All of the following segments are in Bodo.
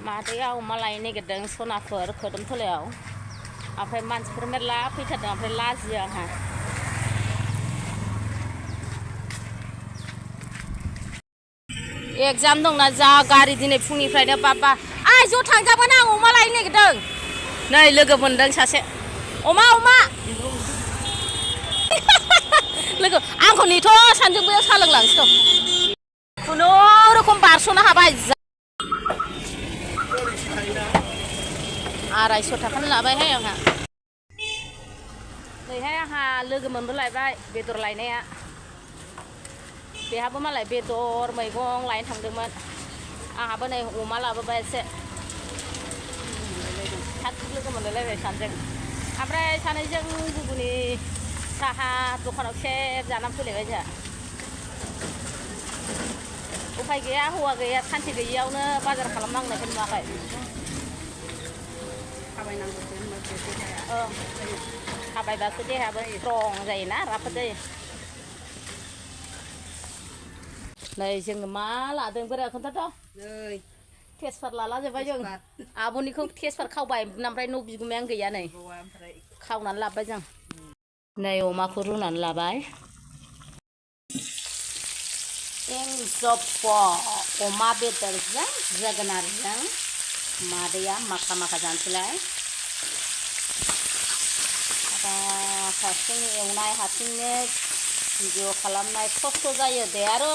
madwiya अमा लायनो नागिरदों सनाफोर खोदोमथलायाव ओमफ्राय मानसिफोर मेरला फैथारदों ओमफ्राय लाजियो आंहा एग्जाम दंना जा गारि दिनै फुंनिफ्रायनो बाबा आइ ज' थांजागोन आं अमा लायनो नागिरदों नै लोगो मोनदों सासे अमा लोगो आंखौ नेथ' सानजों बैयाव साहा लोंलांसै खुनुरुखुम बारस'नो हाबाय 250 थाखानि लाबायहाय आंहा नैहाय आंहा लोगो मोनबोलायबाय बेदर लायनाया बेहाबो मालाय बेदर मैगं लायनो थांदोंमोन आंहाबो नै अमा लाबोबाय एसे थाब लोगो मोनलायलायबाय सानैजों ओमफ्राय सानैजों गुबुननि साहा दखानाव सेब जानानै फैलायबाय जोंहा उफाय गैया हौवा गैया सानसे गैयियावनो बाजार खालामनांनायखौ नुवाखै थाबायबासो देहायाबो स्ट्रं जायोना राफोद जायो नै जोङो मा लादों बोरै खोन्थाथ' नै तेजपात लाला जोब्बाय जों आब'निखौ तेजपात खावबाय ओमफ्राय न' बिगुमायानो गैया नै खावनानै लाबोबाय जों नै अमाखौ रुनानै लाबाय अमा बेदरजों जोगोनारजों madwiya maka जानोसैलाय हारसिं एवनाय हारसिंनो भिडिअ खालामनाय खस्थ' जायो दे आरो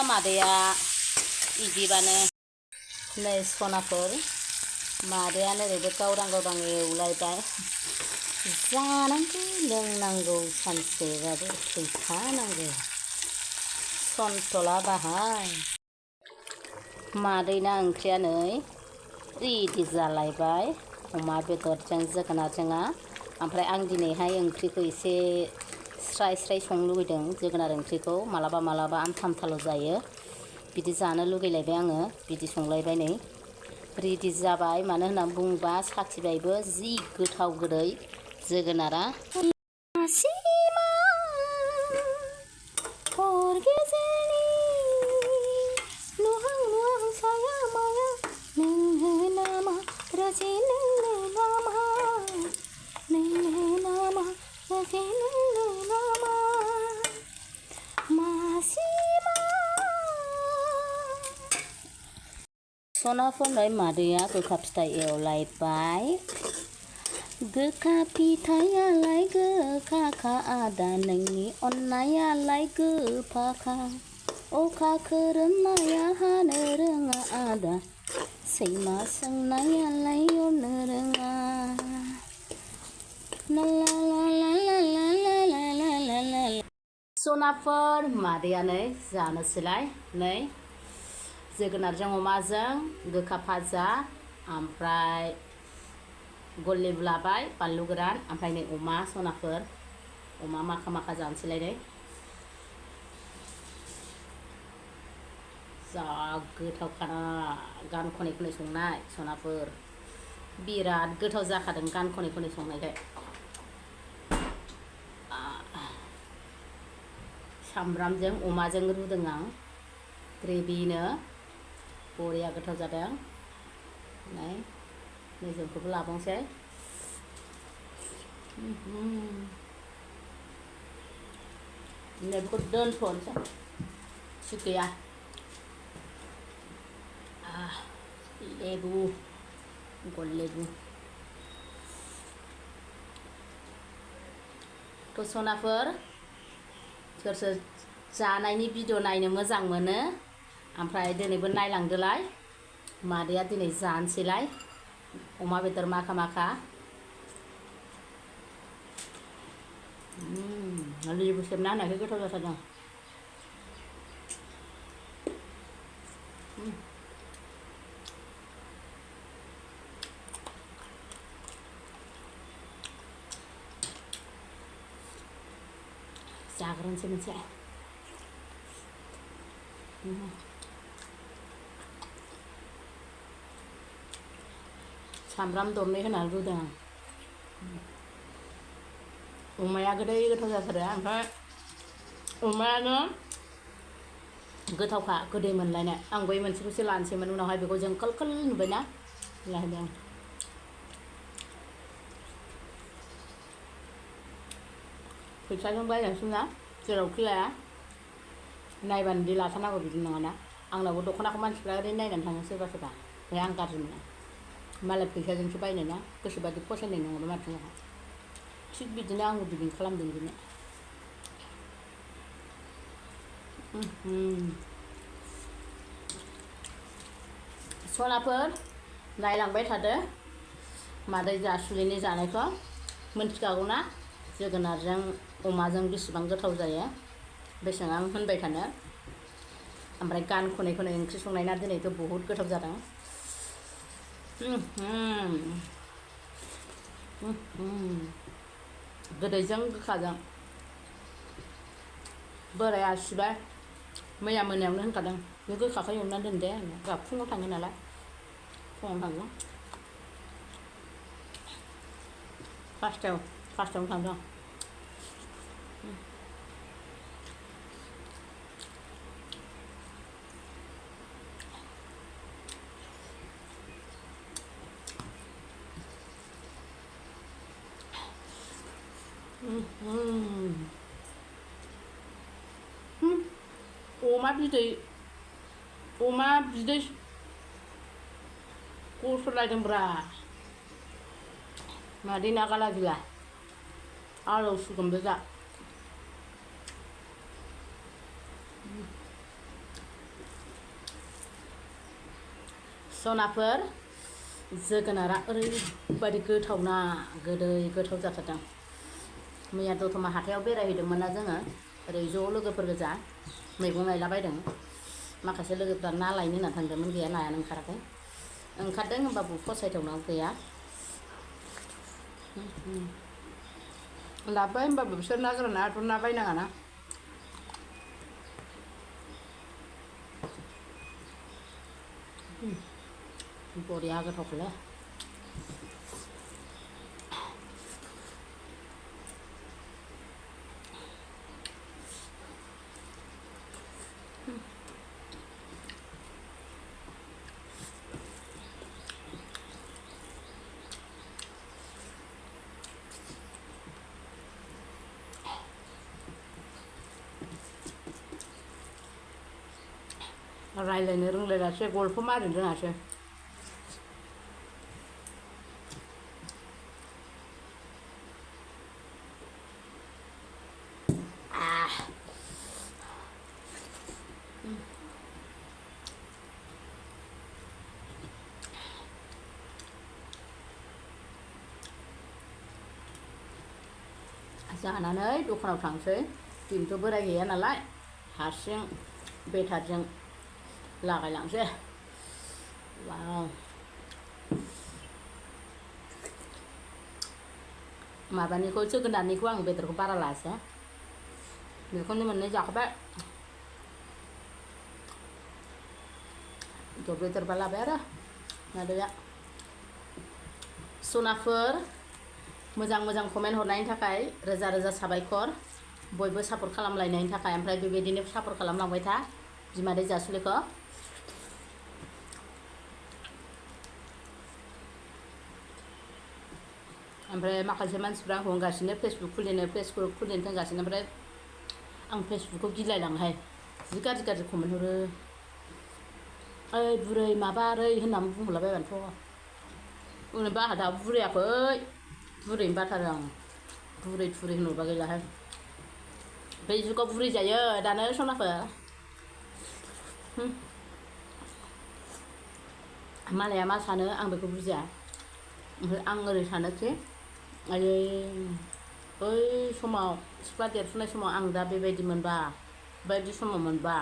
madwiya इदिबानो नै सनाफोर madwiyaनो ओरैबो गावदां एवलायबाय जानांगौ लोंनांगौ सानसेबाबो फैखानांगौ सनथला बाहाय madwiyना ओंख्रिया नै रेडि जालायबाय अमा बेदरजों जोगोनारजोंआ ओमफ्राय आं दिनैहाय ओंख्रिखौ एसे स्राय संनो लुगैदों जोगोनार ओंख्रिखौ मालाबा आमथा आमथाल' जायो बिदि जानो लुगैलायबाय आङो बिदि संलायबाय नै रेडि जाबाय मानो होननानै बुङोबा साखिबायबो जि गोथाव गोदै जोगोनारा sonapwr madwiya गोखा फिथाइ एवलायबाय गोखा फिथाइयालाय गोखाखा आदा नोंनि अननायालाय गोफाखा अखा खोरोमनाया हानो रोङा आदा सैमा सोंनायालाय अरनो रोङा sonapwr madwiya नै जानोसैलाय नै जोगोनारजों अमाजों गोखा भाजा ओमफ्राय गल लेबु लाबाय बानलु गोरान ओमफ्राय नै अमा sonapwr अमा maka जानोसैलाय नै जा गोथावखाना गान खनै संनाय sonapwr बिराद गोथाव जाखादों गान खनै संनायखाय सामब्रामजों अमाजों रुदों आं ग्रेभिनो बरिया गोथाव जादों नै मेजेमखौबो लाबावनोसै बेखौ दोनथ'नोसै थिग गैया लेबु गल लेबु थ' sonapwr सोर जानायनि भिडिअ नायनो मोजां मोनो ओमफ्राय दिनैबो नायलांदोलाय madwiya दिनै जानोसैलाय अमा बेदर maka लेबु सेबना होनायखाय गोथाव जाथारदों जाग्रोनोसै मोनसे सामब्राम दरनै होनानै रुदों आं अमाया गोदै गोथाव जाथारो ओमफ्राय अमायानो गोथावखा गोदै मोनलायनाय आं बै मोनसेखौसो लानोसैमोन उनावहाय बेखौ जों खोल नुबायना लादों फैसाजों बायनांसो ना जेरावखि लाया नायबानो दि लाथारनांगौ बिदि नङाना आंनावबो दख'नाखौ मानसिफ्रा ओरैनो नायनानै थाङो सोरबा सोरबा ओमफ्राय आं गाज्रि मोना मालाय फैसाजोंसो बायनाय ना गोसोबादि फसायनाय नङाबा माथो नङा थिग बिदिनो आंबो बिदिनो खालामदों बिदिनो सनाफोर नायलांबाय थादो मादै जासुलिनि जानायखौ मोनथिखागौ ना जोगोनारजों अमाजों बेसेबां गोथाव जायो बेसेबां आं होनबाय थानो ओमफ्राय गान खनै खनै ओंख्रि संनाय ना दिनैथ' बहुद गोथाव जादों गोदैजों गोखाजों बोराया आसिबाय मैया मोनायावनो होनखादों बे गोखाखौ एवनानै दोन दे जोंहा फुङाव थाङो नालाय फुङावनो थांदों फासथायावनो थांदों अमा बिदै गसरलायदोंब्रा मादै नागालागिला आलौसिगोनबो जा सनाफोर जोगोनारा ओरैबायदि गोथावना गोदै गोथाव जाथारदों मैया दतमा हाथायाव बेरायहैदोंमोन ना जोङो ओरै ज' लोगोफोर गोजा मैगं लायलाबायदों माखासे लोगोफ्रा ना लायनो होनना थांदोंमोन गैया नायानो ओंखाराखै ओंखारदों होमबाबो फसायथावना गैया लाबोबाय होमबाबो बिसोर ना गोरानाथ' ना बायनाङाना बरिया गोथावखौलाय रायलायनो रोंलायलासो गल्फ मारिनो रोङासै जानानै दखानाव थांसै दिनैथ' बोराय गैया नालाय हारसिं बेटारजों लागायलांसै वाव माबानिखौ जोगोनारनिखौ आं बेदरखौ बारा लासै बेखौनो मोननै जाखाबाय थ' बेदरबा लाबाय आरो मादैया सनाफोर मोजां मोजां कमेन्ट हरनायनि थाखाय रोजा रोजा साबायखर बयबो सापर्ट खालामलायनायनि थाखाय ओमफ्राय बेबायदिनो सापर्ट खालामलांबाय था बिमादै जासुलिखौ ओमफ्राय माखासे मानसिफ्रा आंखौ होनगासिनो फेसबुक खुलिनो थोनगासिनो ओमफ्राय आं फेसबुकखौ गिलायलाङोहाय जि गाज्रि गाज्रि कमेन्ट हरो ओइ बुरै माबारै होननानै बुंहरलाबायबानोथ' उनोबा आंहा दाबो बुरैयाखै बुरैनो बाथारो आं बुरै थुरै होनहरबा गैलाहाय बे जुगाव बुरै जायो दानो सनाफोर मालाया मा सानो आं बेखौ बुजिया ओमफ्राय आं ओरै सानोखि आयै बै समाव सिख्ला देरफुनाय समाव आं दा बेबायदि मोनबा बेबायदि समाव मोनबा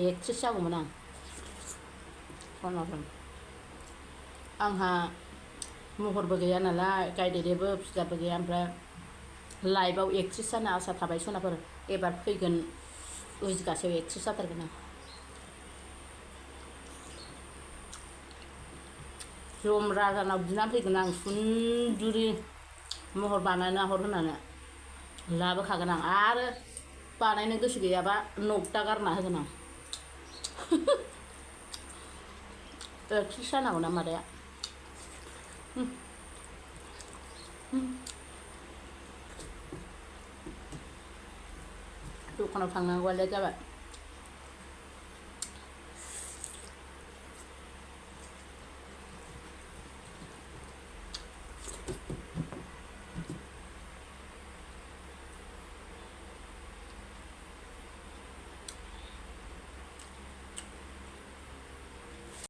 एक्ट्रेस जागौमोन आं सनाफोर आंहा महरबो गैया नालाय गायदेरेबो फिसाबो गैया ओमफ्राय लाइफआव एक्ट्रेस जानो आसा थाबाय सनाफोर एबार फैगोन उजिगासेयाव एक्ट्रेस जाथारगोन आं जम राजानाव बिनानै फैगोन आं सुन्दुरि महर बानायना हर होननानै लाबोखागोन आं आरो बानायनो गोसो गैयाबा नगदा गारना होगोन आं खिसि जानांगौ ना मादैया दखानाव थांनांगौआ लेट जाबाय